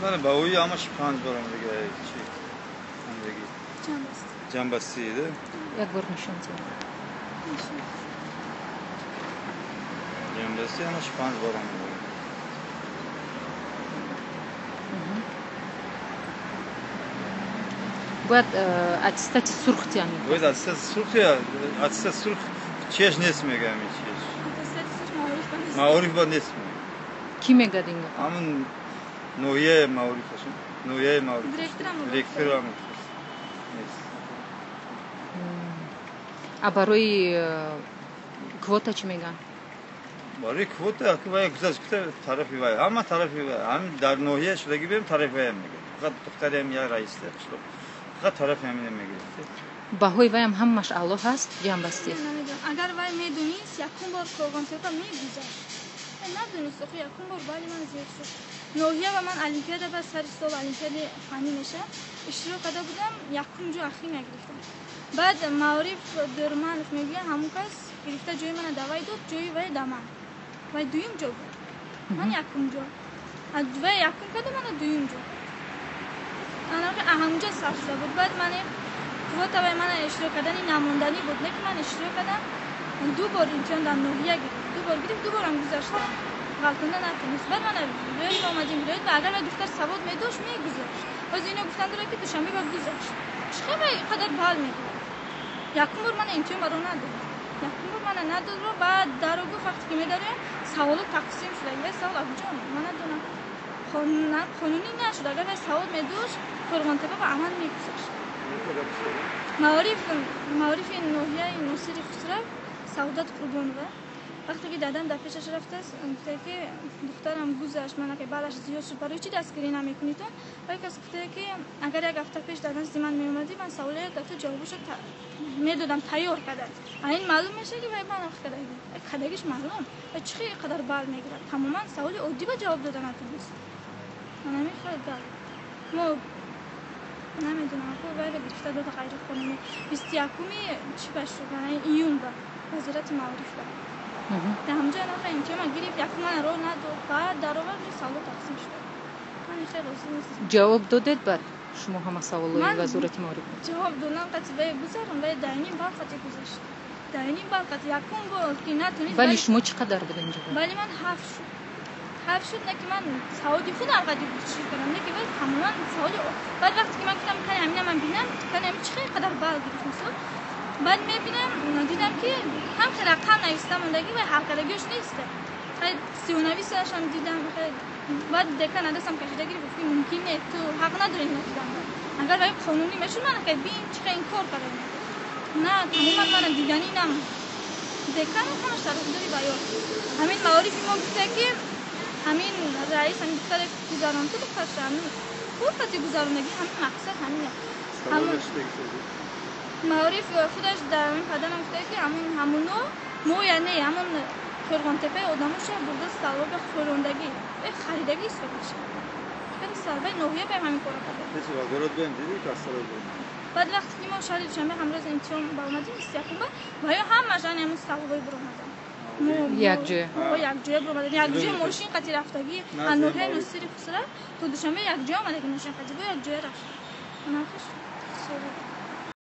Ман баҳои ҳамаш 5 барам дига чи андагӣ. Ҷамбастӣ да? Як бор нишон диҳам. Ҷамбастӣ ҳамаш 5 барам дига. Бояд аттестати сурх тиям. Бояд аттестати сурх тия, аттестат сурх чеш нест мегӯям чеш. Аттестати сурх маориф ба нест. Маориф ба нест мегӯям. Кӣ мегӯяд ин гапа? Ҳамун ноҳияи маорифашон, ноҳияи маориф. Директорам нест. А барои квота чӣ мегӯянд? Барои квота вай гузашт тарафи вай, ҳама тарафи вай, ҳам дар ноҳия шудагӣ бем тарафи вай мегӯяд. Фақат духтариам як раиста қишлоқ. Фақат тарафи ҳамина мегӯяд. Баҳои вайам ҳамаш аъло ҳаст, ҷамбастӣ? Намедонам. Агар вай медонист, якум бор Қурғонтепа мегузашт. Надонист, охи якум бор бали ман зиёд шуд. Ноҳия ва ман олимпиада ба сари сол олимпиадаи фаннӣ мешавад. Иштирок карда будам, якум ҷо химия гирифтам. Баъд Маориф Дурманов мегӯяд, ҳамон кас гирифта ҷои мана давай дод, ҷои вай да ман. Вай дуюм ҷо буд. Ман якум ҷо. Вай якум карда, мана дуюм ҷо. Ҳамонҷо сар шуда буд. Баъд ман квота вай мана иштирок кардани намонданӣ буд. Не ки ман иштирок кардам, ду бор имтиҳон дар ноҳия гирифт. Ду бор гирифт, ду борам гузаштам. Ғалтонда натонист. Баъд мана вилоят омадем, вилоят ва агар вай духтар савод медошт, мегузашт. Ҳозир ино гуфтан дорад, ки Душанбе ба гузашт. Чӣ хел вай қадар бал мегирад? Якум бор мана имтиҳон баро надод. Якум бор мана надодро, баъд даро гуфт, вақте ки медароям, саволот тақсим шуда. Вай савол аз куҷо омад? Ман надонам. Қонунӣ нашуд. Агар вай савод медошт, Қурғонтепа ба амал мегузашт. Маорифи ноҳияи Носири Хусрав Саодат Қурбонова вақте ки дадам дар пешаш рафтааст, гуфта ки духтарам гузашт, ман ака балаш зиёд шуд, барои чӣ дастгирӣ намекунитон? Вай кас гуфта ки агар як ҳафта пеш дар назди ман меомадӣ, ман саволе дар ту ҷавобашо медодам, тайёр карда. А ин маълум мешавад ки вай ман кардагӣ. Кардагиш маълум. Вай чӣ хел қадар бал мегирад? Тамоман саволи оддӣ ба ҷавоб дода натонист. Ман намехоҳад гап. Мо намедонам, вайро гирифта дода ғайриқонунӣ. 21-уми чӣ ба шуд? Июн ба вазорати маориф ба. Дар ҳамҷо нафар имтиҳонма гирифт, якум мана роҳ надод, баъд даровард, саволо тақсим шуд. Ман хеле розӣ нестам. Ҷавоб додед баъд шумо ҳама саволҳои вазорати маориф? Ҷавоб додам, қати вай гузарам, вай даҳним бал қати гузашт. Даҳним бал қати якум бор ки натонист. Вале шумо чӣ қадар буд инҷо? Вале ман 7 шуд. 7 шуд, не ки ман саводи худам қати чӣ кардам, не ки вай тамоман саволи. Баъд вақте ки ман гуфтам, кани ҳамина ман бинам, кани ҳамин чӣ қадар бал гирифт мисол. Баъд мебинам, дидам ки ҳам хел рақам нависта мондагӣ ва ҳалкардагиаш нест. Сиёнависашам дидам, баъд декан адасам кашида гирифт, гуфт ки мумкин не, ту ҳақ надорӣ ино дидан. Агар вай қонунӣ мешуд, ман акай бин чӣ хел ин кор карда. На, тамоман мана диданӣ нам. Декан ҳамаш тарафдори баён. Ҳамин маорифи мо гуфта ки ҳамин раис, ҳамин духтаре гузарон, ту духтарша, ҳамин пур қати гузарондагӣ, ҳамин мақсад ҳамин. Маориф худаш дар ҳамин падарам гуфта ки ҳамин ҳамуно мо яъне ҳамон Қурғонтепаи одамоша бурда столовая хӯрондагӣ, харидагӣ ҳисоб мешавад. Хеле столовая ноҳия баем ҳамин корро карда. Баъд вақте ки мо шаҳри Душанбе ҳамроз имтиҳон баромадем, 21-ум ба ва ё ҳамааш ани ҳамон столовая баромаданд. Якҷоя. Якҷоя баромаданд. Якҷоя мошин қати рафтагӣ, аз ноҳияи Носири Хусрав то Душанбе якҷоя омадаги мошин қати, бо якҷоя рафтанд. Манам хуш.